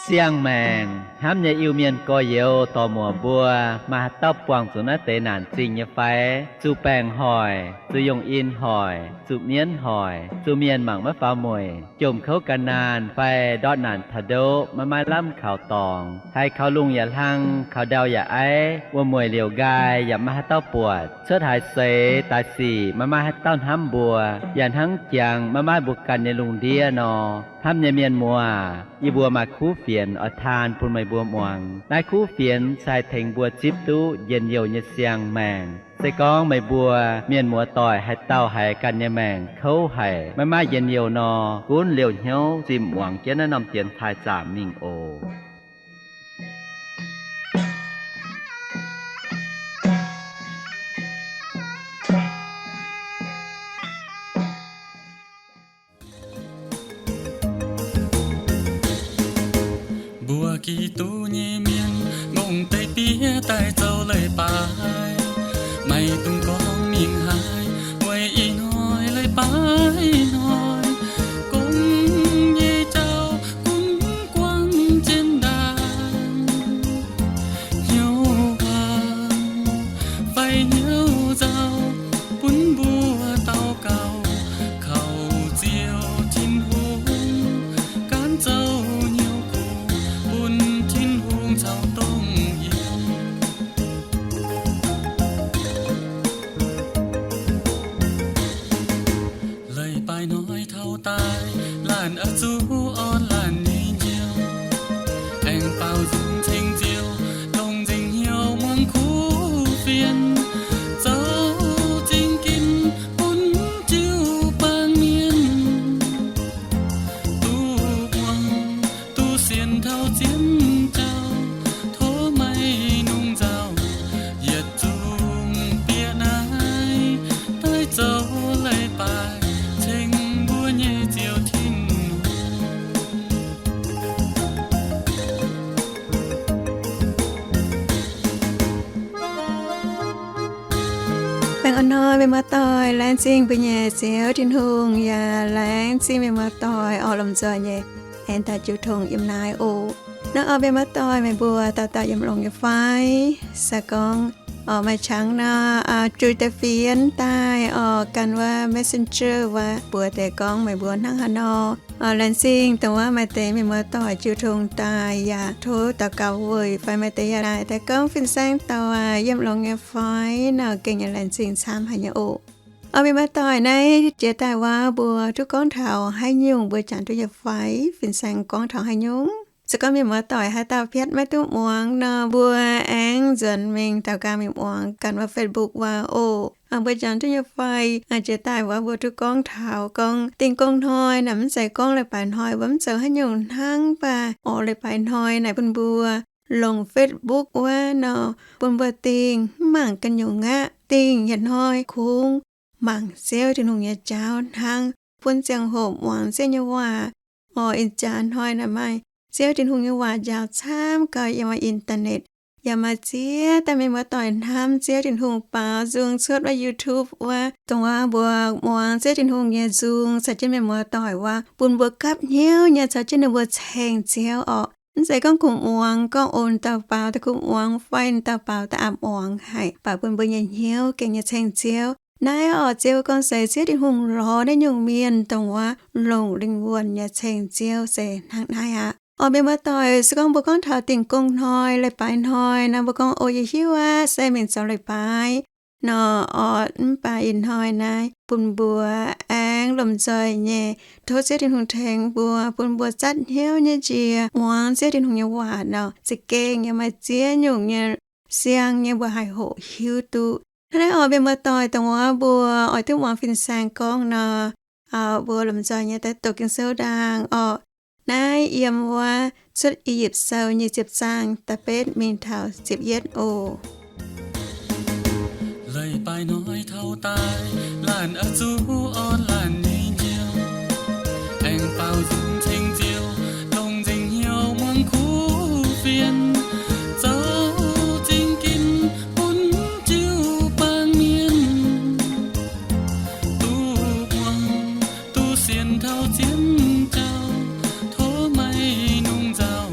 Siang-maengc hnamv nyei Iu-Mienh gorx-youz dorc-muoc mbuo, maaih haaix dauh buangh zuqc naaiv deix naanc zingh nyei fai? Zuqc baengc hoic, zuqc yungh in hoic, zuqc mienv hoic, zuqc mienh mangc maiv faaux mueic, jomc kouv ga'naanh fai ndortv naanc taux ndoqv maiv maaih lamh kaux dorngx, haiz kaux lungh yaac hlang, kaux ndau yaac aiv, wuom-mueic liouc nqaai yaac maiv maaih haaix dauh buatc, cuotv haaix seix daaih sic maiv maaih haaix dauh hnamv mbuo, yaac hnangv jangx maiv maaih mbuo ganh nyei lungh ndiev nor. Hnamv nyei mienh muoz, yie mbuo maaih kuv fienx oix taan bun meih mbuo muangx. Naaiv kuv fienx se haih tengx mbuo zipv duqv njien-youh nyei siang-maengc. Se gorngv meih mbuo mienh muoz-doic haaix dauh haiz ganh nyei maengc kouv haic, maiv maaih njien-youh nor, gunv liouh hnyouv zimh muangx jienv naaiv norm dienx taaih zaamc mingh oc. Mbuo Giduc nyei mienh ngongh deix biev daaih zoux leiz-baaix, maiv dungx gorngv mingh haaix, weic ih hnoi leiz-baaix hnoi, gong nyei jauv gunv guangc jienv ndaangc. Hnyouv waac fai hnyouv nzauh, bun mbuo daux gaux kaux Ziouv Tin-Hungh, gaanv zoux hnyouv kungx bun Tin-Hungh caux dongh yiem. Leiz-baaix hnoi taux daaih, laanh oix zuqc orn laanh nyei njoux, aengx baaux nzung ceng Ziouv, longc nzengc hnyouv muangx kuv fienx, zoux zingh ginv bun jiu-baang mienh duqv muangx, duqv sienx taux zien jauv. Tov maaih nungx nzauh yietc zungv bieqc naaiv daaih zoux leiz-baaix ceng mbuo nyei Ziouv Tin-Hungh. Baengh orn hnoi meih muoz-doic, laengz zingh mbuo nyei Ziouv Tin-Hungh, yaac laengz zingh meih muoz-doic orqc lomh nzoih nyei aengx daaih jiu tong yiem naaiv oc. Naaiv orqc meih muoz-doic meih mbuo dauh dauh yiem longx nyei fai? Se gorngv orqc maaih qangx nor, zuiz deix fienx daaih orqc, gan wuov Messenger wuov, mbuox deix gorngv meih mbuo hnangv haaix nor. Laengz zingh dongh wuov maaih deix meih muoz-doic jiu tong daaih yaac tov daux gaux weic fai maaih deix yaac daaih gorngv fin-saeng douc aac, yiem longx nyei fai nor, gengh yaac laengz zingh camv haic nyei oc. Orqc meih muoz-doic, naaiv jiex daaih wuov mbuo duqv gorngv taux haaix nyungc, mbuo jangx duqv nyei fai? Fin-saeng gorngv taux haaix nyungc? Se gorngv meih muoz-doic haaix dauh piatv maiv duqv muangx nor, mbuo aengx nzuonx mingh daux gaux mingh muangx ganh wuov Facebook wuov oc. Mbuo jangx duqv nyei fai? Jiex daaih wuov mbuo duqv gorngv taux gorngv dingh gong hnoi naaic, mv zeiz gorngv leiz-baaix hnoi wuov mv zoux haaix nyungc hnangv, mv baac orqc leiz-baaix hnoi naaic bun mbuo longc Facebook wuov nor, bun mbuo dingh mv mangc ganh nyungc aqv. Dingh yietc hnoi kungx mangc Ziouv Tin-Hungh nyei jauv hnangv, bun ziangh hoc muangx Ziouv nyei waac. Orqc ih jaax hnoi naaic maaih Ziouv Tin-Hungh nyei waac njaaux camv gau yiem internet. Yaac maaih ziex daaih meih muoz-doic hnamv Ziouv Tin-Hungh baaux nzung cuotv wuov YouTube wuov, dongh wuov mbuo muangx Ziouv Tin-Hungh nyei nzung caux jienv meih muoz-doic wuov, bun mbuo gapv hnyouv nyei caux jienv ninh mbuo ceng Ziouv orqc. Mv zeiz gorngv kungx muangx gorngv oc dauh baaux daaih kungx muangx fai dauh baaux daaih aqc muangx haic, baac bun mbuo nyei hnyouv gengh nyei ceng Ziouv. Naaiv orqc Ziouv gorngv se Ziouv Tin-Hungh lorz naaiv nyungc mienh dongh wuov longc lingh wuonh nyei ceng Ziouv se hnangv naaiv aqv. Orqc meih muoz-doic, se gorngv mbuo gorngv taux dingh gong hnoi, leiz-baaix hnoi nor, mbuo gorngv, o, yie hiuv aqv, se mingh zoux leiz-baaix nor. Orqc mv baac ih hnoi naaiv bun mbuo aengx lomh nzoih nyei tov Ziouv Tin-Hungh tengx mbuo, bun mbuo zatv hnyouv nyei njiec muangx Ziouv Tin-Hungh nyei waac nor, za'gengh yaac maaih ziex nyungc nyei siang nyei mbuo haih hoqc hiuv duqv. Hnangv naaiv orqc meih muoz-doic, dongh wuov mbuo oix duqv muangx fin-saeng gorngv nor, mbuo lomh nzoih nyei daaih doqc Ging-Sou ndaangc orqc. Naaiv yiem wuov Cuotv I^yipv Sou nyic ziepc zaang da'betv mingh taux ziepc yietv oc. Leiz-baaix hnoi taux daaih, laanh oix zuqc orn laanh nyei njoux, aengx baaux nzung ceng Ziouv, longc nzengc hnyouv muangx kuv fienx, zoux zingh ginv bun jiu-baang mienh duqv muangx, duqv sienx taux zien jauv. Tov maaih nungx nzauh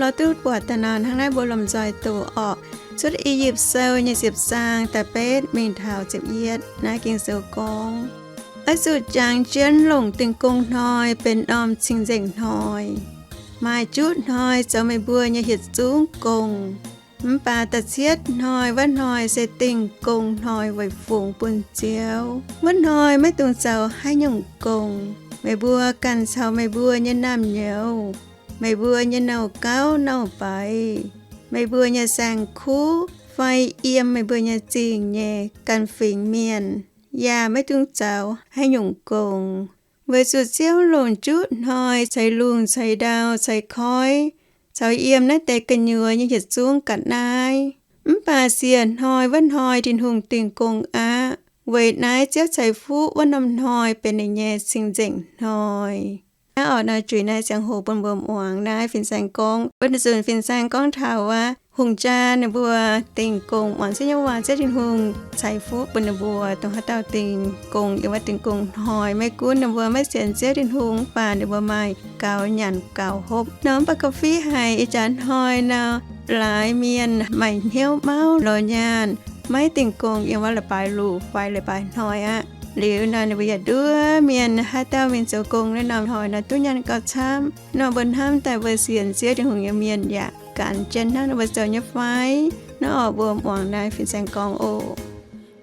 Oix duqv buatc daaih nor, hnangv naaiv mbuo lomh nzoih doqc orqc. Cuotv I^yipv Sou nyei ziepc zaang da'betv mingh taux ziepc yietv naaiv Ging-Sou gorngv, oix zuqc jangx jienv longc Dingh Gong Hnoi benx norm cing-nzengc hnoi. Maaih juqv hnoi zoux meih mbuo nyei yietc zungv gong, mv baac da'cietv hnoi wuov hnoi se Dingh Gong Hnoi weic fungx bun Ziouv. Wuov hnoi maiv dungx zoux haaix nyungc gong. Meih mbuo ganh caux meih mbuo nyei naamh nyouz, meih mbuo nyei nouh gauv nouh baix, meih mbuo nyei saeng-kuv, fai yiem meih mbuo nyei zingh nyei ganh fingx mienh yaac maiv dungx zoux haaix nyungc gong. Weic zuqc Ziouv longc juqv hnoi ceix lungh ceix ndau ceix koiv caux yiem naaiv deix gu'nyuoz nyei yietc zungv ga'naaiv. Mv baac siec hnoi wuov hnoi Tin-Hungh dingh gong aqv. Weic naaiv Ziouv ceix fuqv wuov norm hnoi benx ninh nyei cing-nzengc hnoi. Naaiv orqc, naaiv zuiz naaiv ziangh hoc bun mbuo muangx naaiv fin-saeng gorngv. Wuov nzunc fin-saeng gorngv taux wuov hungh jaa ninh mbuo dingh gong muangx Ziouv nyei waac, Ziouv Tin-Hungh ceix fuqv bun ninh mbuo dongh haaix dauh dingh gong yiem wuov Dingh Gong Hnoi. Maiv gunv ninh mbuo maiv sienx Ziouv Tin-Hungh, mv baac ninh mbuo maaih gaux nyanc gaux hopv nor. Mv baac ga'fiev haic, ih jaax hnoi nor, laaix mienh maaih hnyouv mauv lorz nyaanh, maiv dingh gong yiem wuov leiz-baaix luc fai leiz-baaix hnoi aqv. Liuz nor ninh mbuo yaac nduov mienh, haaix dauh mingh zoux gong naaiv norm hnoi nor duqv nyaanh gauh camv. Nor mbuo hnamv daaih mbuo sienx Ziouv Tin-Hungh nyei mienh yaac ganh jienv hnangv nor mbuo zoux nyei fai? Naaiv orqc, mbuo muangx naaiv fin-saeng gorngv oc.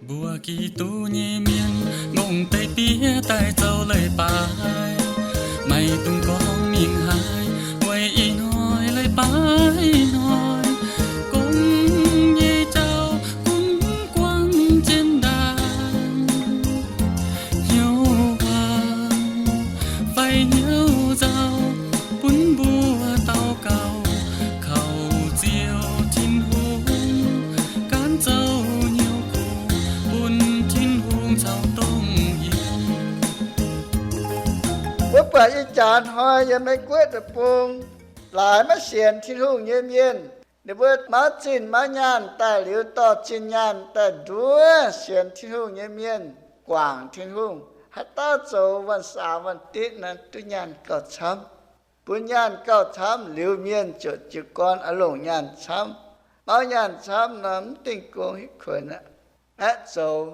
Mbuo Giduc nyei mienh longc deix diev daaih zoux leiz-baaix, maiv dungx gorngv mingh haaix, weic ih hnoi leiz-baaix hnoi, gong nyei jauv gunv guangc jienv ndaangc. Hnyouv waac fai hnyouv nzauh, bun mbuo daux gaux kaux Ziouv Tin-Hungh, gaanv zoux hnyouv kungx bun Tin-Hungh caux dongh yie. Mbuo buatc ih jaax hnoi yiem Meiv Guoqv deic-bung, laaix maiv sienx Tin-Hungh nyei mienh, ninh mbuo mauv zinh mauv nyaanh daaih liuz, dorh zinh nyaanh daaih nduov sienx Tin-Hungh nyei mienh, guangc Tin-Hungh. Haaix dauh zoux วันเสาร์ วันอาทิตย์ naaic duqv nyaanh gauh camv. Bun nyaanh gauh camv liuz, mienh ziouc jiez gorn oix longc nyaanh camv. Mauv nyaanh camv nor, mv dingh gong hitv kuonx aqv, aeqv, zoux.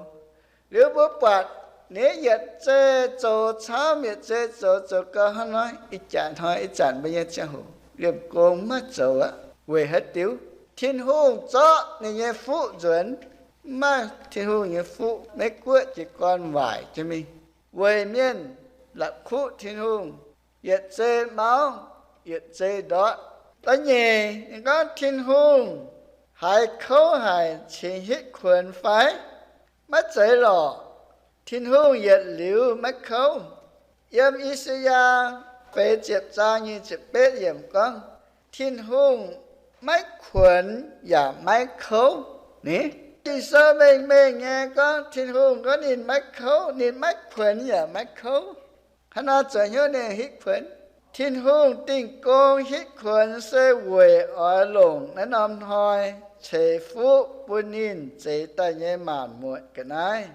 Liuz mbuo buatc ninh yietc zei zoux camv, yietc zei zoux, zoux gau hnangv nor, ih jaax hnoi ih zanc mbuo nyei ziangh hoc liemh gong maiv zoux aqv. Weic haaix diuc? Tin-Hungh zorqv ninh nyei fuqv nzuonx, maiv maaih Tin-Hungh nyei fuqv, Meiv Guoqv jiez gorn waaic jienv mingh. Weic mienh la'kuqv Tin-Hungh, yietc zei mauv, yietc zei ndortv. Da'nyeic, ninh gorngv Tin-Hungh haiz kouv haic cingx hitv kuonx fai? Maiv zeiz lorqc. Tin-Hungh yietc liuz maiv kouv. Yiem I^saa^yaa feix ziepc zaang nyic ziepc betv yiemc gorngv, Tin-Hungh maiv kuonx yaac maiv kouv. Ni, Ging-Sou mengh mengh nyei gorngv Tin-Hungh gorngv ninh maiv kouv, ninh maiv kuonx yaac maiv kouv. Hnangv naaiv zoux hnyouv ninh hitv kuonx. Tin-Hungh dingh gong hitv kuonx se weic oix longc naaiv norm hnoi ceix fuqv bun ninh zeix daaih nyei maanc muotc ga'naaiv,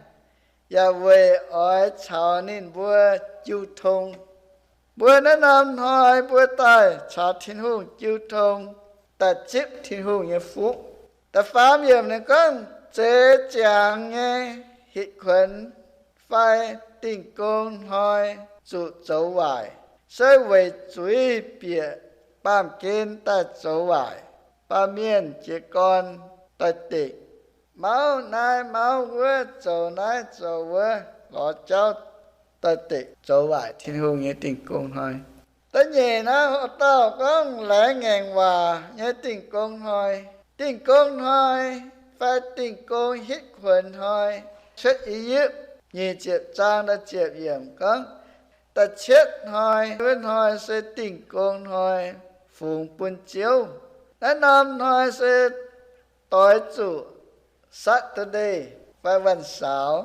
yaac weic oix caux ninh mbuo jiu tong. Mbuo naaiv norm hnoi mbuo daaih caux Tin-Hungh jiu tong, daaih zipv Tin-Hungh nyei fuqv. Da'faam yiemc ninh gorngv, zeix ziangx nyei hitv kuonx fai dingh gong hnoi zuqc zoux waaic, se weic zuiz bieqc baamh gen daaih zoux waaic, baamh mienh jiez gorn daaih dekc, mauv naaiv mauv wuov, zoux naaiv zoux wuov, lorz jauv daaih dekc zoux waaic Tin-Hungh nyei dingh gong hnoi. Da'nyeic naaiv, haaix dauh gorngv laengz ngaengc waac nyei dingh gong hnoi. Dingh gong hnoi fai dingh gong hitv kuonx hnoi, Cuotv I^yipv nyic ziepc zaang da'ziepc yiemc gorngv, da'cietv hnoi, wuov hnoi se dingh gong hnoi, fungx bun Ziouv. Naaiv norm hnoi se doix zuqc Saturday fai วันเสาร์.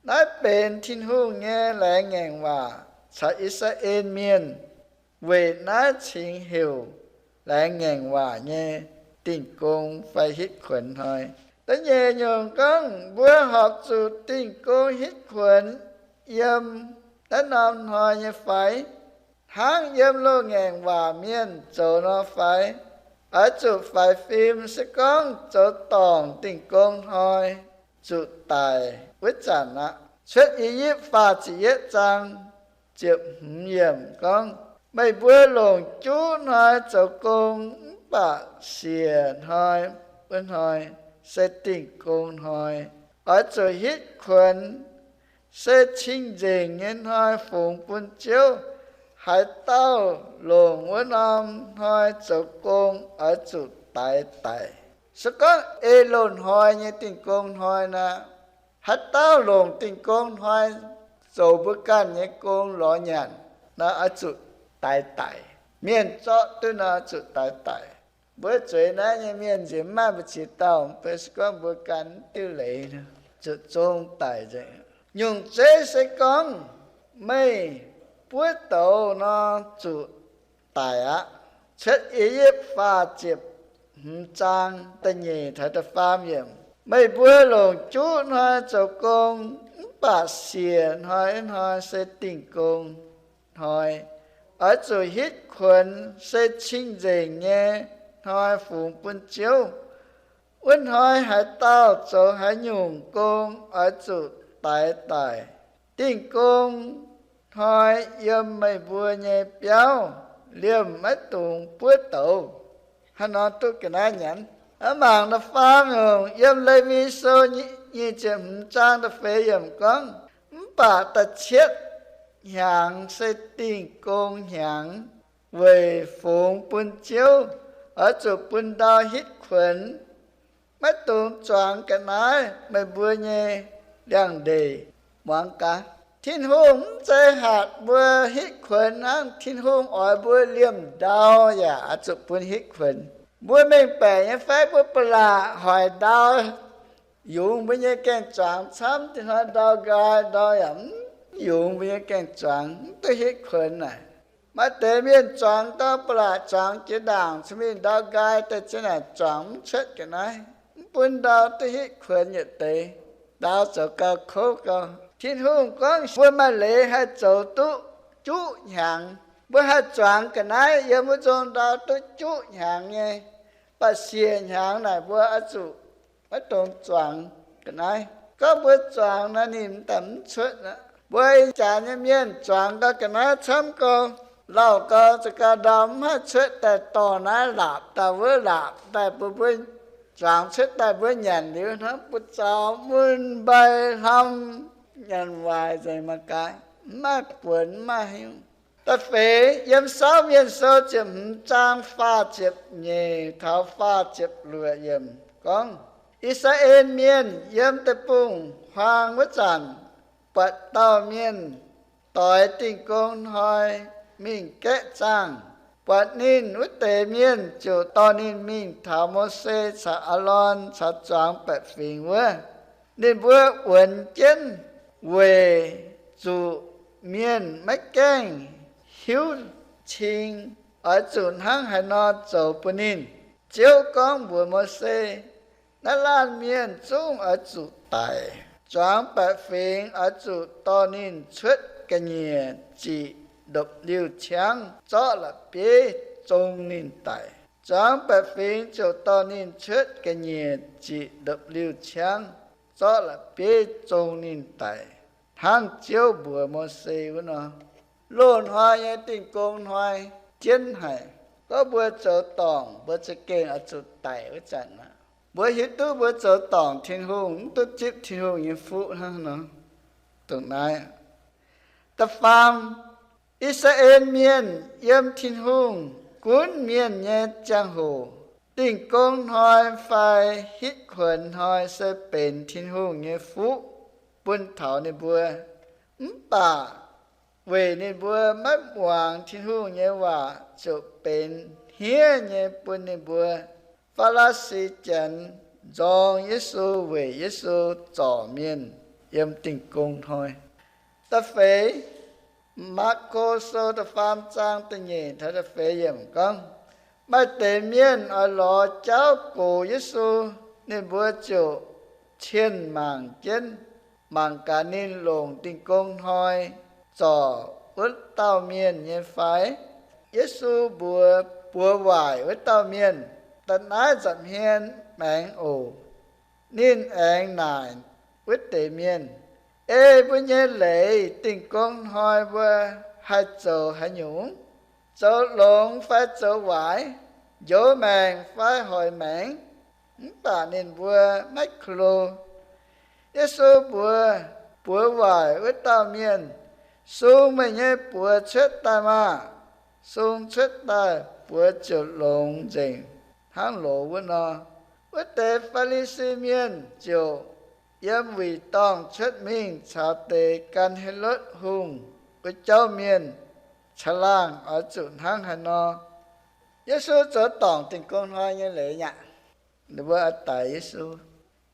Naaiv benx Tin-Hungh nyei laengz ngaengc waac caux I^saa^laa^en Mienh. Weic naaiv cingx heuc laengz ngaengc waac nyei dingh gong fai hitv kuonx hnoi. Da'nyeic nyungc gorngv mbuo horpc zuqc dingh gong hitv kuonx yiem naaiv norm hnoi nyei fai? Hnangv yiem loz-ngaengc waac mienh zoux nor fai? Oix zuqc faix fim se gorngv zoux dorngc Dingh Gong Hnoi zuqc daic wuov zanc aqv. Cuotv I^yipv faah ziepc yietv zaang ziepc hmz yiemc gorngv, meih mbuo longc juqv hnoi zoux gong mv baac siec hnoi wuov hnoi se Dingh Gong Hnoi. Oix zuqc hitv kuonx se cing-nzengc nyei hnoi fungx bun Ziouv. Haaix dauh longc wuov norm hnoi zoux gong oix zuqc daix daic. Se gorngv ei loz-hnoi nyei Dingh Gong Hnoi nor, haaix dauh longc Dingh Gong Hnoi zoux mbuo ganh nyei gong lorz nyanc nor, oix zuqc daix daic. Mienh zorqv duqv nor, zuqc daix daic. Mbuo zueiz naaiv nyei mienh nziex mv maaih mbu'ziex dauh, mv baac se gorngv mbuo ganh mv diuh leiz, zuqc zong daic nzengc. Nyungc zeiv se gorngv meih buov douz nor, zuqc daic aqv. Cuotv I^yipv faah ziepc hmz zaang da'nyeic taux da'faam yiemc, meih mbuo longc juqv hnoi zoux gong mv baac siec hnoi, hnoi se Dingh Gong Hnoi. Oix zuqc hitv kuonx se cing-nzengc nyei hnoi fungx bun Ziouv. Wuov hnoi haaix dauh zoux haaix nyungc gong oix zuqc daix daic. Dingh Gong Hnoi yiem meih mbuo nyei biauv liemh maiv dungx buov douz. Hnangv nor duqv ga'naaiv nyanc. Mangc da'faam nyungc yiem Lewi Sou nyic ziepc hmz zaang da'feix yiemc gorngv, mv baac da'cietv hnyangx se Dingh Gong Hnyangx, weic fungx bun Ziouv. Oix zuqc bun ndau hitv kuonx. Maiv dungx zuangx ga'naaiv meih mbuo nyei liangx-ndeic. Muangx gaax, Tin-Hungh mv zeiz hatc mbuo hitv kuonx hnangv. Tin-Hungh oix mbuo liemh ndau yaac oix zuqc bun hitv kuonx. Mbuo mengh baeqc nyei fai? Mbuo ba'laqc hoic ndau yungz mbuo nyei gaeng-zuangx camv. Dinh hnoi ndau nqaai, ndau yaac mv yungz mbuo nyei gaeng-zuangx, mv duqv hitv kuonx naaic. Maaih deix mienh zuangx gau, ba'laqc zuangx jiex ndaangc, cin mingh ndau nqaai daaih zien naaic zuangx mv cuotv ga'naaiv, mv bun ndau duqv hitv kuonx yietc deix. Ndau zoux gau kouv gau. Tin-Hungh gorngv mbuo maaih leiz haih zoux duqv juqv hnyangx. Mbuo haih zuangx ga'naaiv yiem wuov nzong ndau duqv juqv hnyangx nyei. Baac siec hnyangx naaic mbuo oix zuqc maiv dungx zuangx ga'naaiv. Gorngv mbuo zuangx nor, ninh daaih mv cuotv aqv. Mbuo ih jaax nyei mienh zuangx gau ga'naaiv camv gau, lauh gau, za'gau ndau mv haih cuotv daaih dorh naaiv laapc daaih wuov, laapc daaih bun mbuo zuangx cuotv daaih mbuo nyanc liuz hnangv buoz-zaux mun mbai hlam, nyanc waaic nzengc mangc gaax, mv maaih buonc, mv maaih haaix nyungc. Da'feix yiem Saauv Mienh Sou ziepc hmz zaang faah ziepc nyeic taux faah ziepc luoqc yiemc gorngv, I^saa^laa^en Mienh yiem deic-bung-huaang wuov zanc, buatc dauh mienh doix Dingh Gong Hnoi mingh gaeqv zaangh. Buatc ninh wuov deix mienh ziouc dorh ninh mingh taux Mose caux Aalon caux zuangx baeqc fingx wuov. Ninh mbuo wuonx jienv weic zuqc mienh maiv gaengh hiuv cing oix zuqc hnangv haaix nor zoux bun ninh. Ziouv gorngv mbuox Mose, Naaiv laanh mienh zungv oix zuqc daic. Zuangx baeqc fingx oix zuqc dorh ninh cuotv ga'nyiec ziqc ndopv-liuh ciangv zorqv la'bieiv zong ninh daic. Zuangx baeqc fingx ziouc dorh ninh cuotv ga'nyiec ziqc ndopv-liuh ciangv zorqv la'bieiv zong ninh daic, hnangv Ziouv mbuox Mose wuov nor. Loz-hnoi nyei Dingh Gong Hnoi jienv haic. Gorngv mbuo zoux dorngc, mbuo za'gengh oix zuqc daic wuov zanc aqv. Mbuo hiuv duqv mbuo zoux dorngc Tin-Hungh mv duqv zipv Tin-Hungh nyei fuqv hnangv nor. Dongh naaiv, da'faam, I^saa^laa^en Mienh yiem Tin-Hungh gunv mienh nyei ziangh hoc, Dingh Gong Hnoi fai Hitv Kuonx Hnoi se benx Tin-Hungh nyei fuqv bun taux ninh mbuo. Mv baac weic ninh mbuo maiv muangx Tin-Hungh nyei waac, ziouc benx hniev nyei bun ninh mbuo. Faa^laa^si Janx nzorng Yesu weic Yesu zorc mienh yiem Dingh Gong Hnoi. Da'feix, Maako Sou da'faam zaang da'nyeic taux da'feix yiemc gorngv, maaih deix mienh oix lorz jauv gox Yesu, ninh mbuo ziouc cienh mangc jienv, mangc gaax ninh longc Dingh Gong Hnoi zorc wuov dauh mienh nyei fai. Yesu mbuox buoz waaic wuov dauh mienh, da'naaiv nza'hmien maengx oc. Ninh aengx naaic wuov deix mienh, Ei mbuo nyei leiz Dingh Gong Hnoi mbuo haih zoux haaix nyungc? Zoux longx fai zoux waaic? Njoux maengc fai hoic maengx? Mv baac ninh mbuo maiv ko lo. Yesu mbuox buoz waaic wuov dauh mienh, Sung meih nyei buoz cuotv daaih maah! Sung cuotv daaih, buoz ziouc longx nzengc hnangv loz wuov nor. Wuov deix Faa^li^si Mienh ziouc yiem wuic dorngh cuotv mingh caux deix gan Helotv Hungh wuov jauv mienh caangh laangh oix zuqc hnangv haaix nor. Yesu zoux dorngc Dingh Gong Hnoi nyei leiz aqv. Ninh mbuo oix daix Yesu.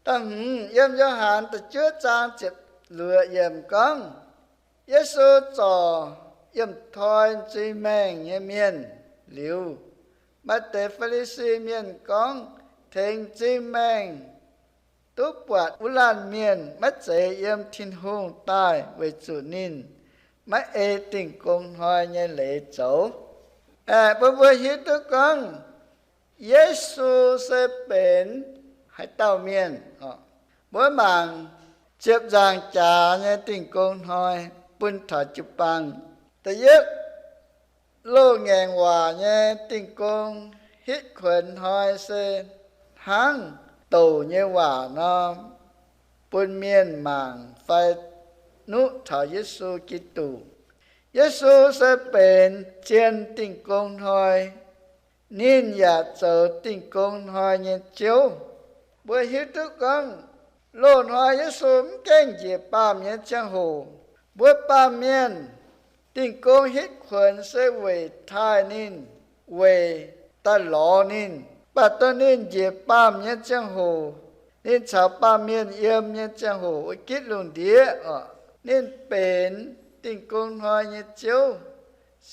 Da'hmz yiem Yo^han da'juov zaang ziepc luoqc yiemc gorngv, Yesu zorc yiemh toi nzuih maengh nyei mienh liuz, maaih deix Faa^li^si Mienh gorngv tengx nzuih maengh duqv buatc wuov laanh mienh maiv zeiz yiem Tin-Hungh daaih weic zuqc ninh maiv ei Dingh Gong Hnoi nyei leiz zoux. Aeqv, bun mbuo hiuv duqv gorngv Yesu se benx haaix dauh mienh. Mbuo mangc ziepc nzaangc jaax nyei Dingh Gong Hnoi bun taux jiu-baang. Da'yietv, loz-ngaengc waac nyei Dingh Gong Hitv Kuonx Hnoi se hnangv douc nyei waac nor, bun mienh mangc fai nuqv taux Yesu Giduc. Yesu se benx zien Dingh Gong Hnoi. Ninh yaac zoux Dingh Gong Hnoi nyei Ziouv. Mbuo hiuv duqv gorngv loz-hnoi Yesu mv gaengh njiec baamh nyei ziangh hoc, mbuo baamh mienh Dingh Gong Hitv Kuonx se weic taaih ninh, weic daaih lorz ninh. Mv baac dongh ninh njiec baamh nyei ziangh hoc, ninh caux baamh mienh yiem nyei ziangh hoc wuov gitv lungh ndiev oc, ninh benx Dingh Gong Hnoi nyei Ziouv,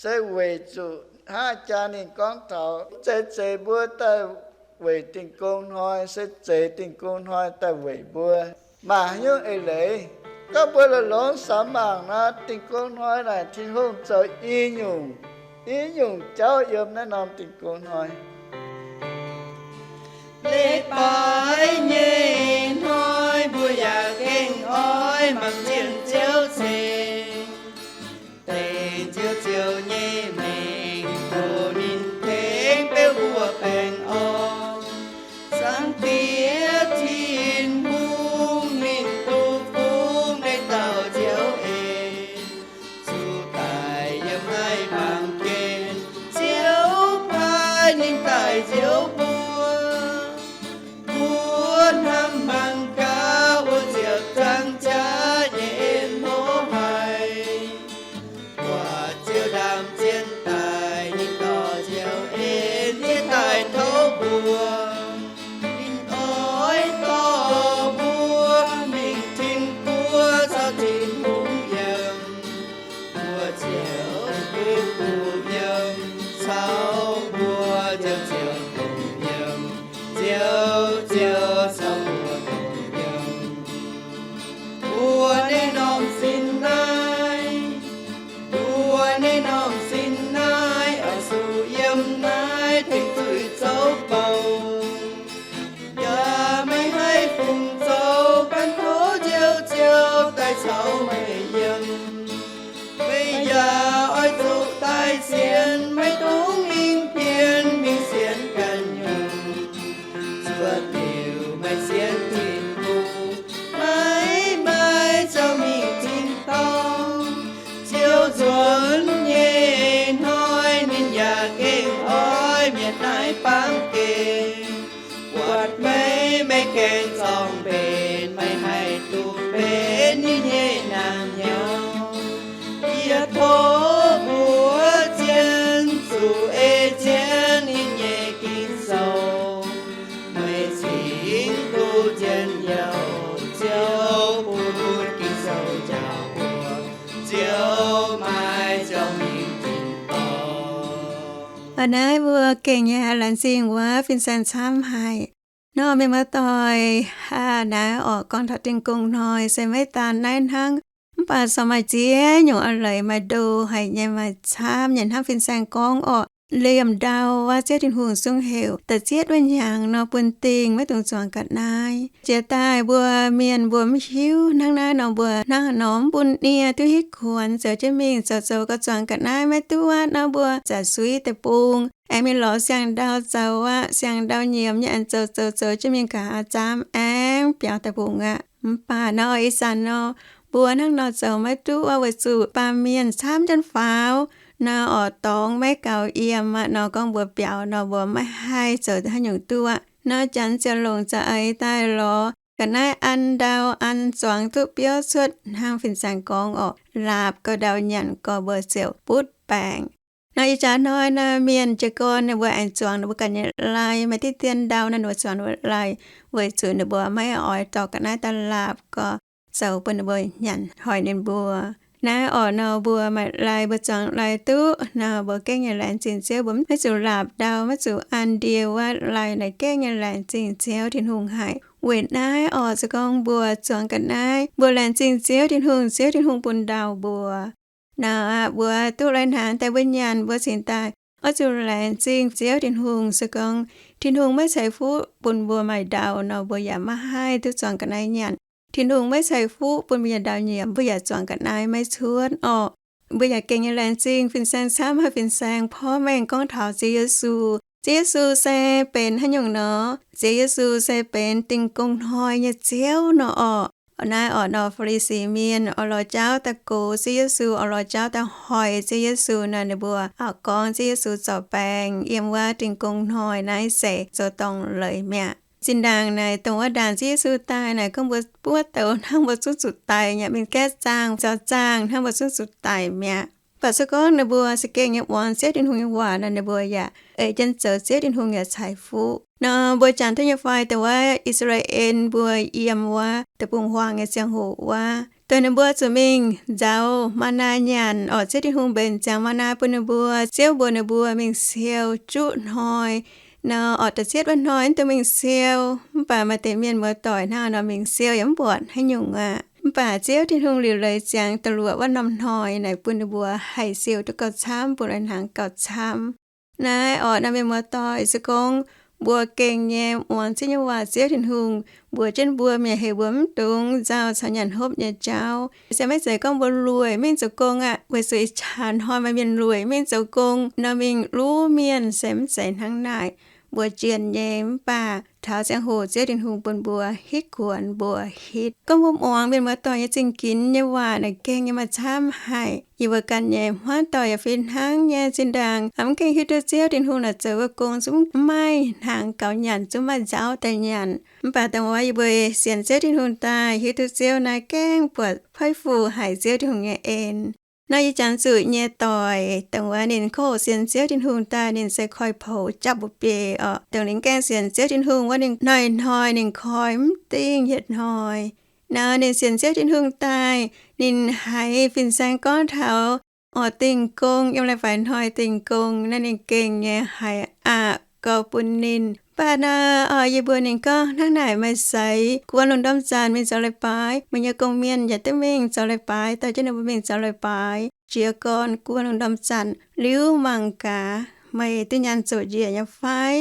se weic zuqc hnangv jaa ninh gorngv taux, mv zeiz zeix mbuo daaih weic Dingh Gong Hnoi, se zeix Dingh Gong Hnoi daaih weic mbuo. Maaih haaix nyungc eix leiz? Gorngv mbuo longx-longx samx mangc nor, Dingh Gong Hnoi naaic Tin-Hungh zoux i nyungc, i nyungc jauv yiem naaiv norm Dingh Gong Hnoi. Leiz-baaix nyei hnoi mbuo yaac gengh oix mangc zien Ziouv ceng. Dengh Ziouv Ziouv nyei mengh doz ninh tengx beu mbuo baengh orn. Zaangc Diex Tin-Hungh ninh duqv fungx naaiv dauh Nziouv en, zuqc daic yiem naaiv baamh gen. Ziouv paaiv ninh daaih njoux mbuo, mbuo hnamv mangc gaax, mbuo ziepc zangc jaax nyei en hlo haic. Buatc Ziouv ndaamv-zien daic, ninh dorh Ziouv en yie daaih tov mbuo. Ninh oix dorh mbuo mingh tin-buo caux Tin-Hungh yiem. Mbuo ziouc duqv duqv yiem, caux mbuo ziouc ziouc dongh yiem. Ziouv, Ziouv caux mbuo dongh yiem. Mbuo naaiv norm sin naaiv, mbuo naaiv norm sin naaiv, oix zuqc yiem naaiv tengx zuiz zouv bou. Yaac maiv haih fungc zoux ganh tov Njoux Ziouv daaih caux meih yiem. Meih yaac oix zuqc daaih sienx, maiv dungx mingh bien, mingh sienx ganh nyungc. Zuov diuc meih sienx Tin-Hungh, maiv maaih jauv mingh tin-dorngh. Ziouv nzuonx nyei hnoi ninh yaac gengh oix mietc naaiv baamh gen. Buatc meih, meih gaengh zorng mbenc, meih haih duqv benx ninh nyei naamh nyouz. Yie tov mbuo zien zuqc ei jienv ninh nyei Ging-Sou. Meih cingx duqv njien-youh, Ziouv bun Ging-Sou njaaux mbuo. Ziouv maiv jauv mingh tin-dorngh. Aa, naaiv mbuo gengh nyei haiz laengz zingh wuov fin-saeng camv haic. Nor mienh muoz-doic, aa, naaiv orqc, gorngv taux Dingh Gong Hnoi se maiv daan naaiv hnangv, mv baac corc maaih ziex nyungc eix leiz maaih ndo haic nyei, maaih camv nyei hnangv fin-saeng gorngv orqc. liemh ndau wuov Ziouv Tin-Hungh zungv heuc da'cietv wuov hnyangx nor bun dingh, maiv dungx zuangx ga'naaiv. Jiex daaih mbuo mienh mbuo mv hiuv hnangv naaiv nor, mbuo hnangv haaix nor mv bun nie duqv hitv kuonx, zoux jienv mingh zoux zoux gauh zuangx ga'naaiv maiv duqv aqv nor, mbuo zaqc suiv deic-bung aengx mingh lorz siang-ndau zoux aqv. Siang-ndau nyiemz nyei aengx zoux zoux zoux jienv mingh nqa'haav zaamv aengx biaux deic-bung aqv. Mv baac nor ih zanc nor, mbuo hnangv nor zoux maiv duqv aqv, weic zuqc baamh mienh camv jienv faaux. Naaiv orqc dorngx maiv gaux yiem aqv nor, gorngv mbuo biaux nor mbuo maiv haih zoux haaix nyungc duqv aqv. Nor janx ziouc longc za'eix daaih lorz ga'naaiv an ndau an zuangx duqv biouv cuotv hnangv fin-saeng gorngv orqc, laapc gauh ndau nyanc gauh mbuo ziouc butv baengc. Nor ih jaax hnoi naaiv mienh jiez gorn ninh mbuo aengx zuangx ninh mbuo ganh nyei lai, maaih diqv dien ndau naaiv ninh mbuo zuangx ninh mbuo lai, weic zuqc ninh mbuo maiv oix dorh ga'naaiv daaih laapc gauh zoux bun ninh mbuo nyanc hoic ninh mbuo. Naaiv orqc nor mbuo maaih lai mbuo zuangx lai duqv nor mbuo gengh nyei laengz zingh Ziouv, mbuo maiv zuqc laapc ndau, maiv zuqc an ndie wuov lai naaic gengh nyei laengz zingh Ziouv Tin-Hungh haic. Weic naaiv orqc se gorngv mbuo zuangx ga'naaiv mbuo laengz zingh Ziouv Tin-Hungh, Ziouv Tin-Hungh bun ndau mbuo. Nor aqv mbuo duqv lai-hnaangx daaih mbuo nyanc mbuo cingx daaih oix zuqc laengz zingh Ziouv Tin-Hungh. Se gorngv Tin-Hungh maiv ceix fuqv bun mbuo maaih ndau nor mbuo yaac maiv haih duqv zuangx ga'naaiv nyanc. Tin-Hungh maiv ceix fuqv bun mbuo nyei ndau nyiemc mbuo yaac zuangx ga'naaiv maiv cuotv orqc. Mbuo yaac gengh nyei laengz zingh fin-saeng camv haaix fin-saeng porv mengh gorngv taux Ziouv Yesu. Ziouv Yesu se benx haaix nyungc nor? Ziouv Yesu se benx Dingh Gong Hnoi nyei Ziouv nor orqc. Naaiv orqc nor Faa^li^si Mienh oix lorz jaauv daaih gox Ziouv Yesu, oix lorz jaauv daaih hoic Ziouv Yesu nor, ninh mbuo aqc gorngv Ziouv Yesu zorc baeng yiem wuov Dingh Gong Hnoi naaiv se zoux dorngc leiz mi'aqv. Zinh ndaangc naaic dongh wuov ndaangc Ziouv Yesu daaih naaic gorngv mbuo buov douz hnangv mbuo zungv zuqc daic mi'aqv, mingh gaeqv zaangh caux zaangh hnangv mbuo zungv zuqc daic mi'aqv. Mv baac se gorngv ninh mbuo za'gengh nyei muangx Ziouv Tin-Hungh nyei waac nor, ninh mbuo yaac ei jienv zoux, Ziouv Tin-Hungh yaac ceix fuqv. Nor mbuo jangx duqv nyei fai dongh wuov I^saa^laa^en mbuo yiem wuov deic-bung-huaang nyei ziangh hoc wuov, dongh ninh mbuo zuqc mingh nzaaux maa^naa nyanc orqc. Ziouv Tin-Hungh mbenc ziangx maa^naa bun ninh mbuo, ziouv mbuox ninh mbuo mingh siou juqv hnoi. Nor orqc da'cietv wuov hnoi mv dungx mingh siou. Mv baac maaih deix mienh muoz-doic hnangv nor mingh siou yaac mv buatc haaix nyungc aqv. Mv baac Ziouv Tin-Hungh liuc leiz ziangx da'luoqc wuov norm hnoi naaic bun ninh mbuo haih siou duqv gauh camv, bun lai-hnaangx gauh camv. Naaiv orqc nor mienh muoz-doic, se gorngv mbuo gengh nyei muangx Ziouv nyei waac, Ziouv Tin-Hungh mbuox jienv mbuo, mienh heuc mbuo mv dungx nzauh caux nyanc hopv nyei jauv. Se maiv zeiz gorngv mbuo lueic mingh zoux gong aqv, weic zuqc ih jaax hnoi maaih mienh lueic mingh zoux gong nor mingh luv mienh, se mv zeiz hnangv naaic. Mbuo jienh nyei mv baac taux ziangh hoc Ziouv Tin-Hungh bun mbuo hitv kuonx mbuo hitv. Gorngv mbuo muangx mienh muoz-doic nyei zingh ginx nyei waac naaic gengh nyei maaih camv haic. Yie mbuo ganh nyei hmuangv doic yaac fih hnangv nyei. Zinh ndaangc mv gengh hiuv duqv Ziouv Tin-Hungh naaic zoux wuov gong zungv maiv maaih hnaangx gaux nyanc, zungv maaih nzauv daaih nyanc. Mv baac dongh wuov yie mbuo sienx Ziouv Tin-Hungh daaih hiuv duqv Ziouv naaiv gengh buatc paiv fu haic Ziouv Tin-Hungh nyei en. Nor yie janx zuqc nyei doic dongh wuov ninh kov hoqc sienx Ziouv Tin-Hungh daaih ninh se koi poux japv mbu'biei orqc. Dongh ninh gaengh sienx Ziouv Tin-Hungh wuov ninh hnoi-hnoi ninh koi mv dingh yietc hnoi. Nor ninh sienx Ziouv Tin-Hungh daaih ninh haiz fin-saeng gorngv taux orqc dingh gong, yiem leiz-baaix hnoi dingh gong, naaiv ninh gengh nyei haiz aqc gauh bun ninh. Mv baac nor orqc yie mbuox ninh gorngv, hnangv naaic meih seix guon lungh ndorm zanc mingh zoux leiz-baaix, meih nyei gong-mienh yaac duqv mingh zoux leiz-baaix, dorh jienv ninh mbuo mingh zoux leiz-baaix. Jiez gorn guon lungh ndorm zanc liuz mangc gaax meih duqv nyaanh zoqc njiec nyei fai?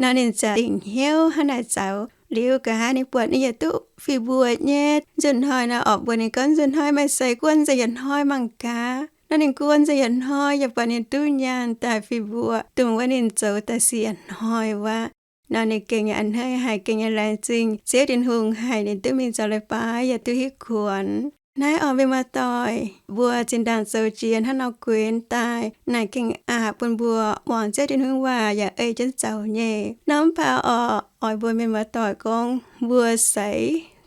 Nor ninh ziouc dingc hnyouv hnangv naaic zoux. Liuz nqa'haav ninh buatc ninh yaac duqv fih mbuoqc nyei. Nzunc hnoi nor orqc mbuox ninh gorngv, nzunc hnoi meih seix guon nzengc yietc hnoi mangc gaax. Nor ninh guon nzengc yietc hnoi yaac buatc ninh duqv nyaanh daaih fih mbuoqc, dongh wuov ninh zoux daaih siec hnoi wuov. Nor ninh gengh nyei a'hneiv haic, gengh nyei laengz zingh Ziouv Tin-Hungh haic ninh duqv mingh zoux leiz-baaix yaac duqv hitv kuonx. Naaiv orqc mienh muoz-doic, mbuo zinh ndaangc zoux jiex hnangv nor guenx daaih naaic gengh aqc bun mbuo muangx Ziouv Tin-Hungh waac yaac ei jienv zoux nyei. Nor mv baac orqc oix mbuox mienh muoz-doic gorngv mbuo seix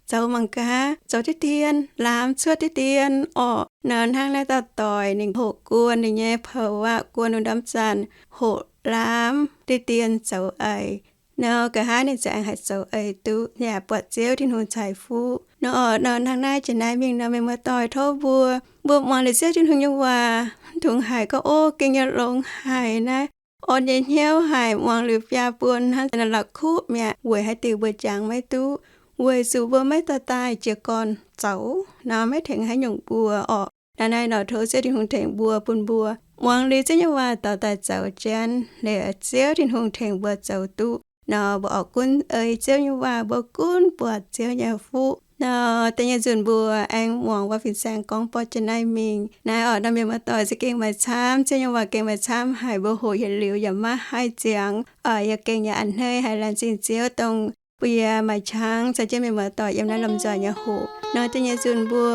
zoux mangc gaax, zoux diqv dien, laamx cuotv diqv dien orqc. Nor hnangv naaiv dauh doic ninh hoqc guon ninh nyei poux aqv, guon lungh ndorm zanc hoqc laamx diqv dien zoux eix. Nor nqa'haav ninh ziouc aengx haih zoux eix duqv yaac buatc Ziouv Tin-Hungh ceix fuqv. Nor orqc nor hnangv naaiv jiex naaiv mingh nor mienh muoz-doic, tov mbuo, mbuo muangx liuz Ziouv Tin-Hungh nyei waac mv dungx haiz gorngv, ov, gengh nyei longx haic naaiv, orn nyei hnyouv haic, muangx liuz biaa buon hnangv la'kuqv mi'aqv, weic haaix diuc mbuo jangx maiv duqv? Weic zuqc mbuo maiv dorh daaih jiez gorn zoux nor, maiv tengx haaix nyungc mbuo orqc. Naaiv naaiv nor tov Ziouv Tin-Hungh tengx mbuo, bun mbuo muangx liuz Ziouv nyei waac dorh daaih zoux jienv. Leiz Ziouv Tin-Hungh tengx mbuo zoux duqv nor, mbuo oix gunv ei Ziouv nyei waac, mbuo gunv buatc Ziouv nyei fuqv nor. Da'nyeic nzunc mbuo aengx muangx waac fin-saeng gorngv borqv jienv naaiv mingh. Naaiv orqc, nor mienh muoz-doic, se gengh maaih camv, Ziouv nyei waac gengh maaih camv haic. Mbuo hoqc yietc liuz yaac maiv haih ziangx, yaac gengh yaac a'hneiv haic. Laengz zingh Ziouv dongh bun yie maaih qangx caux jienv mienh muoz-doic yiem naaiv lomh nzoih nyei hoqc. Nor da'nyeic nzunc mbuo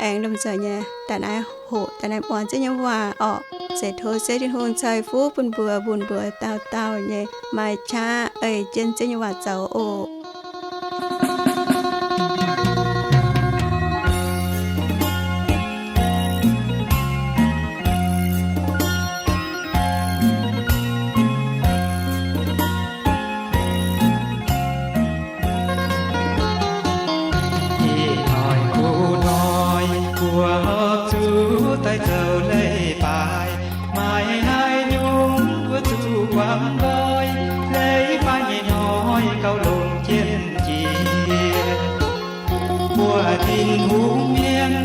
aengx lomh nzoih nyei daaih naaiv hoqc, daaih naaiv muangx Ziouv nyei waac orqc. Se tov Ziouv Tin-Hungh ceix fuqv bun mbuo, bun mbuo dauh dauh nyei maaih qaqv ei jienv Ziouv nyei waac zoux oc. Ih hnoi kuv hnoi mbuo horpc zuqc daaih zoux leiz-baaix, maaih haaix nyungc mbuo zuqc guangc nqoi. Leiz-baaix nyei hnoi gauh longc jienv jiex. Mbuo Tin-Hungh mienh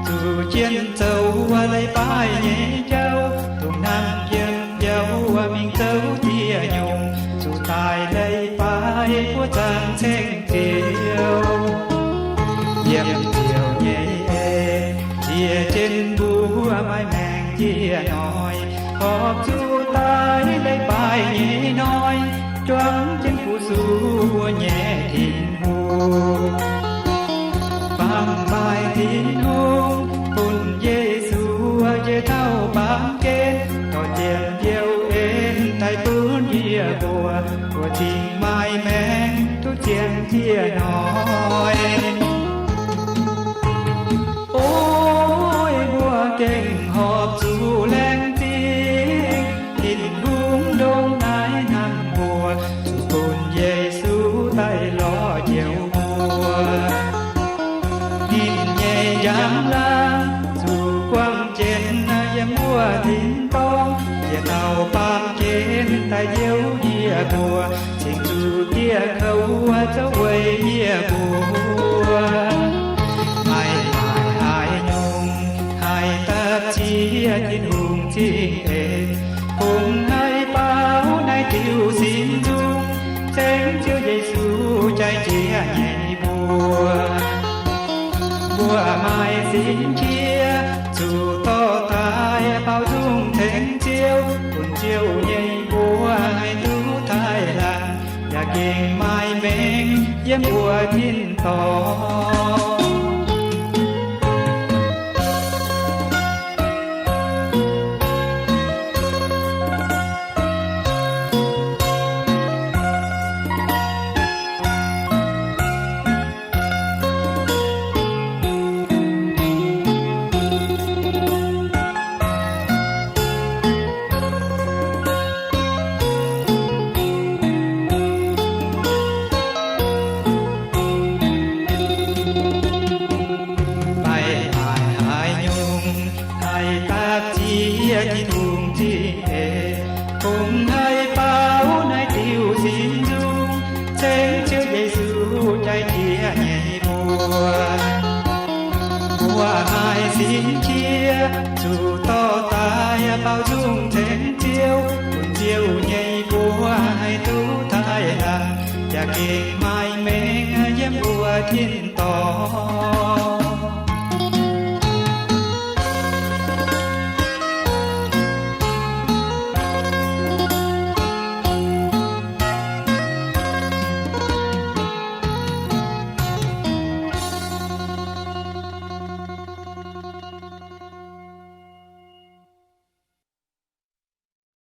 zuqc jienv zoux leiz-baaix nyei jauv, dongh hnamv yiem jauv mingh zoux dieh nyungc, zuqc daaih leiz-baaix mbuo zaangc ceng Ziouv. Yiem Ziouv nyei en ziex jienv mbuo maaih maengc yie hnoi, horpc zuqc daaih leiz-baaix nyei hnoi, juangc jienv fu-sux mbuo nyei Tin-Hungh. Baamh maaih Tin-Hungh bun Yesu njiec taux baamh gen, dorh zien Ziouv en daaih bun yie mbuo, mbuo cingx maaih maengc duqv ziangh dieh hnoi. O, mbuo gengh horpc zuqc laengz zingh Tin-Hungh ndongc naaiv hnangv. Mbuo zuqc bun Yesu daaih lorz njoux mbuo. Ninh nyei njang-laangc zuqc buangh jienv yiem mbuo tin-dorngh, njiec taux baamh gen daaih njoux yie mbuo, cingx zuqc dieh kouv zouv weic yie mbuo. Meih maaih haaix nyungc haih dapv ziex Tin-Hungh zingh eix? Kungx haih baaux naaiv diuh sin nzung, cengx Ziouv Yesu jaaix jiex nyei mbuo. Mbuo maaih sin qiex zuqc dorh daaih baaux nzung cengx Ziouv, bun Ziouv nyei mbuox haih duqv taaih laanh, yaac gengh maaih maengc yiem mbuo tin-dorngh. Meih maaih haaix nyungc haih dapv ziex Tin-Hungh zingh eix? Kungx haih baaux naaiv diuh sin nzung, cengx Ziouv Yesu jaaix jiex nyei mbuo. Mbuo maaih sin qiex zuqc dorh daaih baaux nzung cengx Ziouv, bun Ziouv nyei mbuox haih duqv taaih laanh, yaac gengh maaih maengc yiem mbuo tin-dorngh.